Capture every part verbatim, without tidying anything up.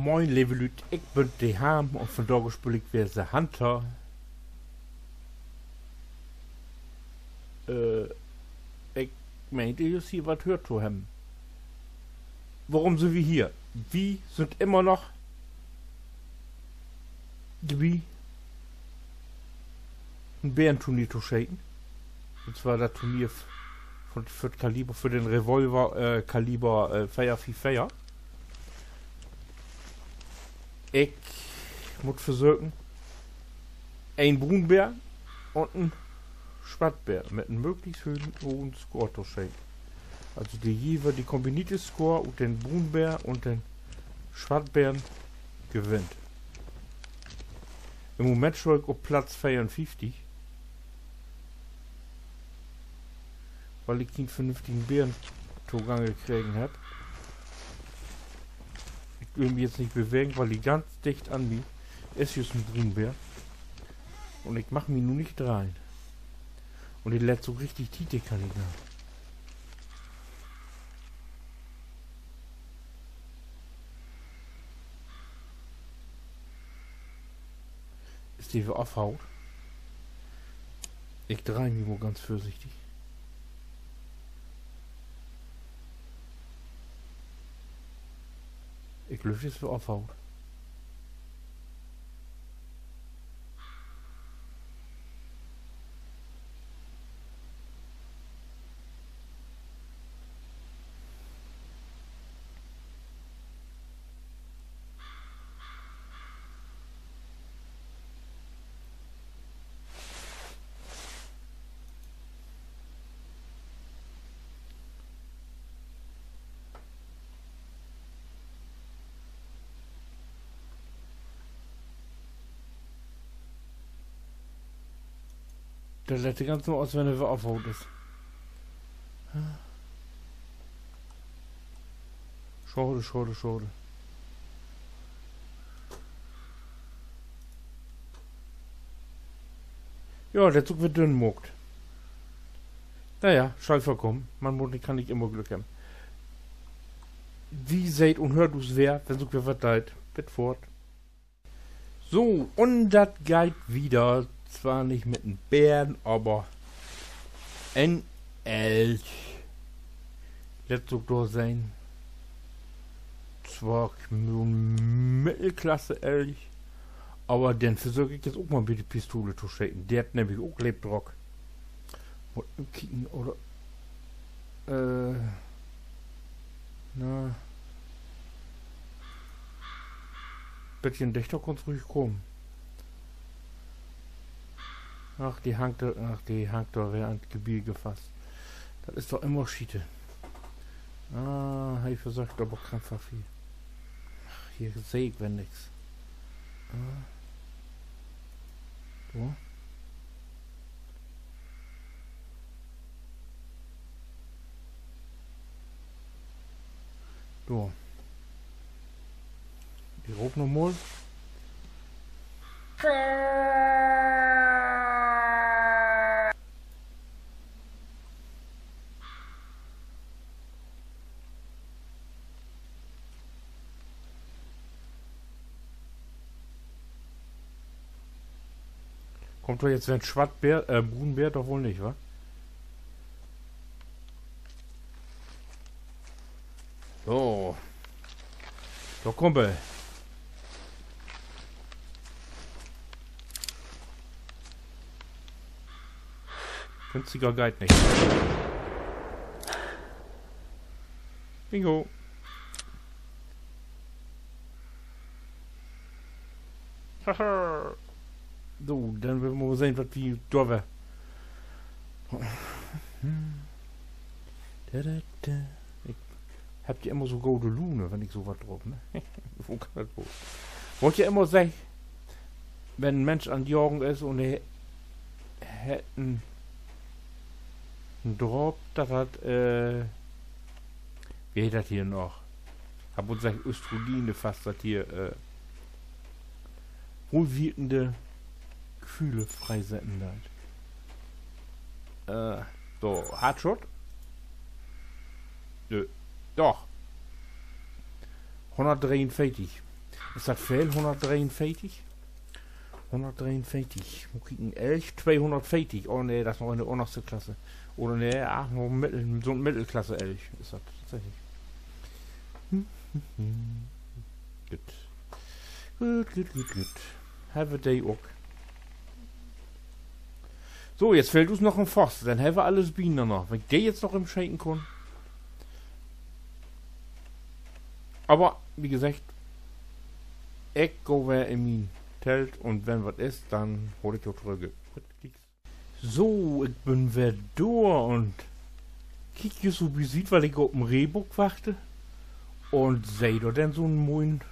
Moin, leve Lüüd, ik bün de Harm un vundaag speel ik weer The Hunter. Äh, ik meen, de is hier wat höört to hebben. Worüm sünd wi hier? Wi sünd immer noch dorbi, en Bärenturnier to scheten. Un zwar dat Turnier f-, för, för dat Kaliber, för den Revolver, äh, Kaliber, äh, veer veer veer. Ik mutt versöken, en Bruunbär un en Swattbär mit en mööglichst högen, hogen Score to scheten. Also de jewe-, de kombineerte Score ut den Bruunbär un den Swattbären gewinnt. In'n Moment stah ik op Platz veerunföfftig, wiel ik keen vernünftigen Bären togangen kregen hebb. Ik will mi jetzt nich bewegen, wiel de ganz dicht an mi is, jüst en Bruunbär. Un ik mag mi nu nich dreihen. Un de lett so richtig Tiet, de Kandidat. Is de weer ofhaut? Ik dreih mi mal ganz vörsichtig. Ik glööv, de is weer ofhaut. Dat lett de ganz so ut, as wenn he weer ofhaut is. Schaad, schaad, schaad. Ja, dat is ok weer dünn maakt. Na ja, schall vörkamen. Man mutt, kann nich immer Glück hebben. Wi seht un höört us weer, wenn sik weer wat deit. Bit foort. So, un dat geiht wieder. Zwar nich mit en Bären, aver en Elch. Lett sik dor sehn. Zwar nur en Middelklasse-Elch, aver den versöök ik jetzt ok mal mit de Pistole to scheten. De hett nämlich ok Leepdrock. Mal kieken, oder, äh, na. Beten dichter kunn he ruhig kamen. Ach, de hangt dor, ach, de hangt dor weer an 't Gebiet fast. Dat is doch immer Schiete. Ah, he versöcht aver krampfhaft hier. Ach, hier seh ik weer nix. Ah. So. So. Ik roop noch mal. Kummt dor jetzt en Swattbär, äh, Bruunbär doch woll nich, wa? So. So, Kumpel. Günstiger geiht nich. Bingo. Haha. So, denn wüllt wi mal sehn, wat wi dor weer. Da, da, da. Ik hebb ja immer so gode Luun, wenn ik so wat draap, ne? Wo kann dat woll? Word ja immer seggt, wenn en Minsch an 't Jagen is un he hett en, en Draap, dat dat, äh, wo heet dat hier noch? Hebb ok seggt, Östrogen, fasst dat hier, äh, wohlwirkende Geföhle freisetten deit. Äh, so, Headshot? Nö. Doch. Hunnertdreeunveertig. Is dat veel? Hunnertdreeunveertig? Hunnertdreeunveertig. Mutt ik en Elch? Tweehunnertveertig. Oh nee, dat is noch in de ünnerste Klasse. Oder nee, ah, noch Mittel-, so 'n Middelklasse-Elch is dat tatsächlich. Goot. Goot, goot, goot, goot. Hebben wi de ok. So, jetzt fehlt uns noch en Voss. Denn hebben wi alles binanner. Wenn ik de jetzt noch inschenken kunn. Aver, wie gesagt, ik gah weer in mien Telt un wenn wat is, denn haal ik jo trügg. So, ik bün weer dor un kiek hier so bi Siet, wiel ik op en Reebock wachte. Un seh dor denn so 'n moien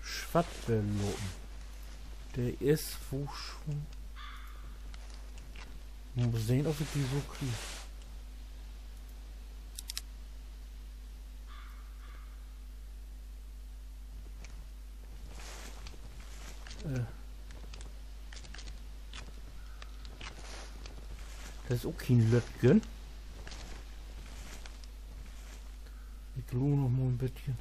Swattbär lopen. De is wo schon. Mutt sehn, of ik de so krieg. Äh. Dat is ok keen Lüttgen. Ik luur noch mal en beten.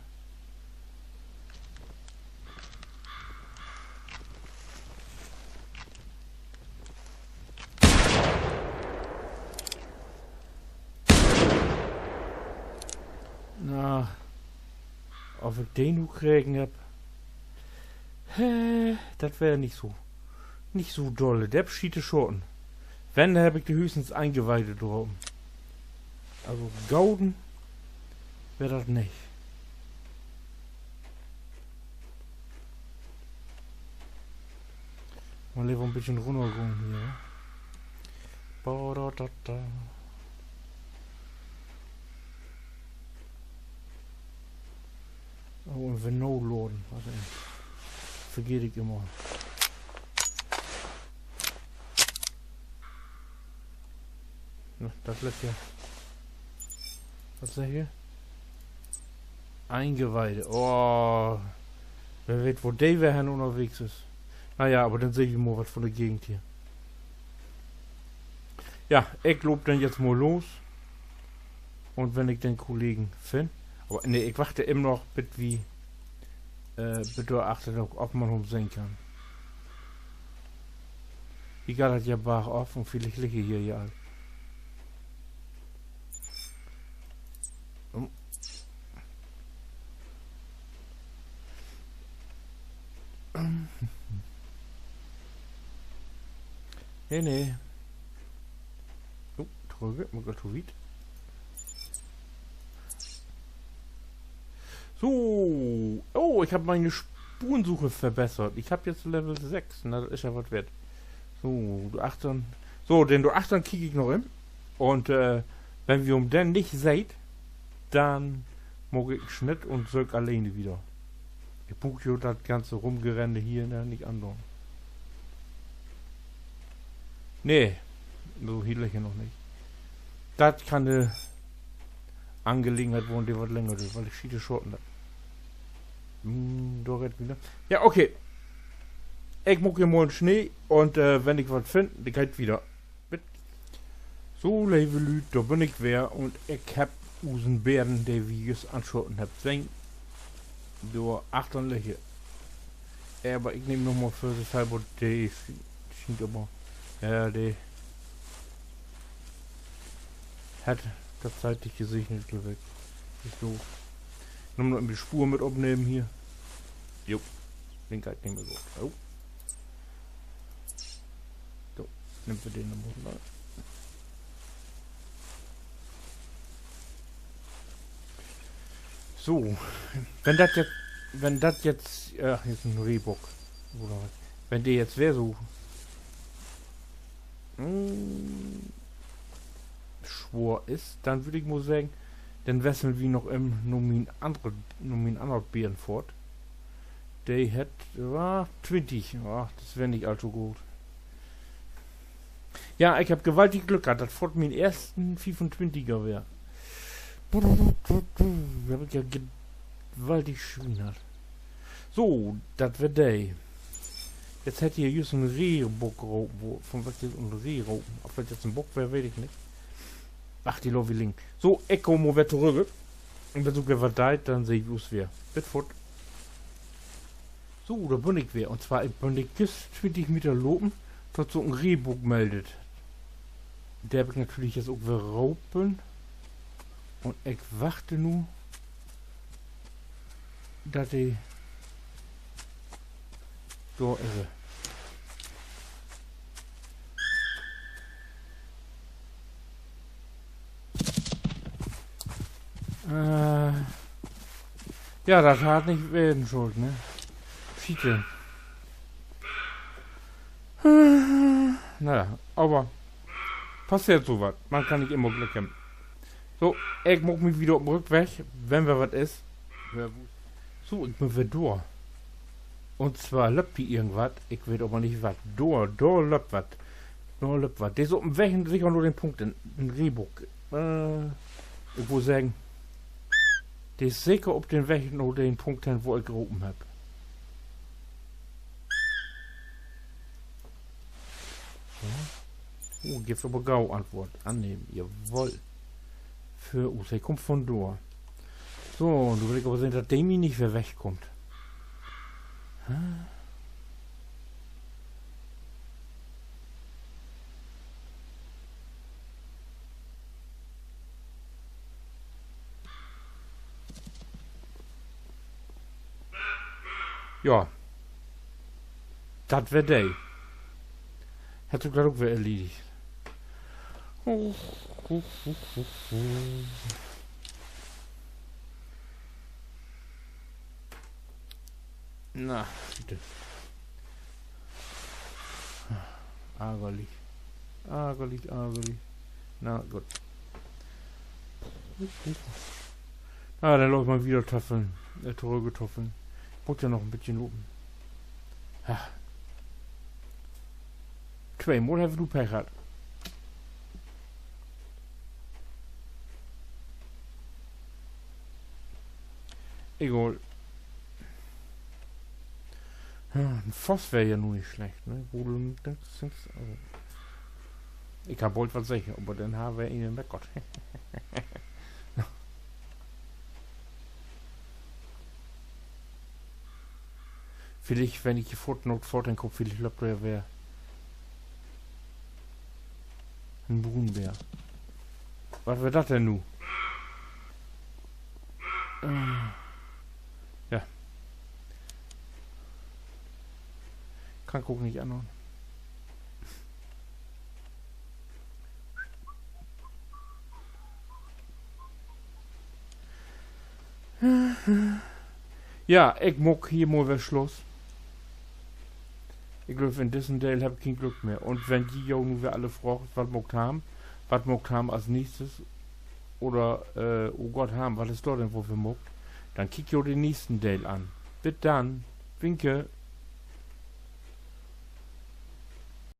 Na, of ik de nu kregen hebb? Hä, dat weer nich so, nich so dolle. De hett schiete schaten. Wenn, denn hebb ik de höchstens Ingeweide drapen. Also goden weer dat nich. Mal even en beten runnergahn hier. Ba, da, da, da. Oh, un weer naladen. Wat denn? Vergeet ik immer. Na, dat lett ja. Wat seggt he? Ingeweide. Oh. Wer weet, wo de weer hen ünnerwegens is. Na ja, aver denn sehn wi mal wat von de Gegend hier. Ja, ik loop denn jetzt mal los. Un wenn ik den Kollegen finn. Aver nee, ik wacht immer noch, bit wi, äh, bit dor achter ok, of man hum sehn kann. Hier geiht dat ja bargop un villicht liggt he hier ja al. Hm. Nee, nee. Oh, trügg, ik mutt to wiet. So. Oh, ik hebb miene Spurensuche verbessert. Ik hebb jetzt Level sess. Na, dat is ja wat weert. So, dor achtern. So, denn dor achtern kiek ik noch in. Un, äh, wenn wi hum denn nich seht, denn maak ik Snitt un söök alleen wieder. Ik bruuk jo dat ganze Rumgerenne hier, ne, nich andoon. Nee, so, hier liggt he noch nich. Dat kann 'ne Angelegenheit worrn, de wat länger duurt, wiel ik schiete schaten hebb. Hm, dor geiht wieder. Ja, okay. Ik maak hier mal en Snee un, äh, wenn ik wat finn, denn geiht wieder. So, leve Lüüd, dor bün ik weer un ik hebb usen Bären, de wi jüst anschaten hebbt, sehn. Dor achtern liggt he. Aver ik nehm noch mal vörsichtshalber, de schien-, schient aver, ja, de hett dat zeitliche Gesicht nich, glööv ik. Is so. Noch mal de Spoor mit opnehmen hier. Jo. Den kann ik nich mehr so. Oh. So, nehmt wi den noch mal. So, wenn dat jetzt, wenn dat jetzt, äh, hier is en Rehbock. Oder wat? Wenn de jetzt weer so, mm, swoor is, denn würr ik mal seggen, denn wesseln wi noch even na mien annere, na mien anner Bären foort. De hett, ah, twintig. Ah, dat weer nich all to goot. Ja, ik hebb gewaltig Glück hatt. Dat foort mien eersten Fiefuntwintiger weer. Hebb ik ja gewaltig Swien hatt. So, dat weer de. Jetzt hett hier jüst en Rehbock ropen. Wo, von wat is en Reh ropen? Of dat jetzt en Bock weer, weet ik nich. Ach, de laat wi liggen. So, ik kaam mal weer torügg. Un wenn sik weer wat deit, denn seht wi us weer. Bit foort. So, dor bün ik weer. Un zwar, ik bün de jüst twintig Meter lopen, dor hett sik en Reebok meldt. De heff ik natürlich nu ok weer ropen. Un ik wacht nu, dat de, dor is he. Äh, ja, dat harr nich wesen schullt, ne? Schiete. Na ja, aver passeert so wat. Man kann nich immer Glück hebben. So, ik maak mi wedder op 'n Rückweg, wenn weer wat is. So, ik bün weer dor. Un zwar löppt hier irgendwat, ik weet aver nich wat. Dor, dor löppt wat. Dor löppt wat. De is op 'n Weg seker na den Punkt, en, en Reebok. Äh, ik wull seggen, de is seker op den Weg na den Punkt hen, wo ik ropen hebb. So. Oh, gifft aver gau Antwoort. Annehmen, jawoll. Vör us, he kummt von dor. So, nu will ik aver sehn, dat de mi nich weer wegkummt. Hä? Ja. Dat weer de. Hett sik dat ok weer erledigt. Na, bitte. Argerlich. Argerlich, argerlich. Na goot. Na, denn laat ik mal wedder töffeln. Äh, torügg töffeln. Mutt ja noch en beten lopen. Ja. Tweemal hebbt wi nu Pech hatt. Egal. Ja, en Voss weer ja nu nich slecht, ne? Wo du nix, nix, also, ik harr bold wat seggt, aver denn harr weer een meckert. Villicht, wenn ik hier foort, noch foort, denn kummt villicht, löppt dor ja weer en Bruunbär. Wat weer dat denn nu? Äh, ja. Kann ik ok nich annern. Ja, ik maak hier mal weer Sluss. Ik glööv, in dissen Deel heff ik keen Glück mehr. Un wenn ji jo nu weer alle fraagt, wat maakt Harm, wat maakt Harm as nächstes, oder, äh, oh Gott, Harm, wat is dor denn woll för maakt, denn kiekt jo den nächsten Deel an. Bit dann. Winke.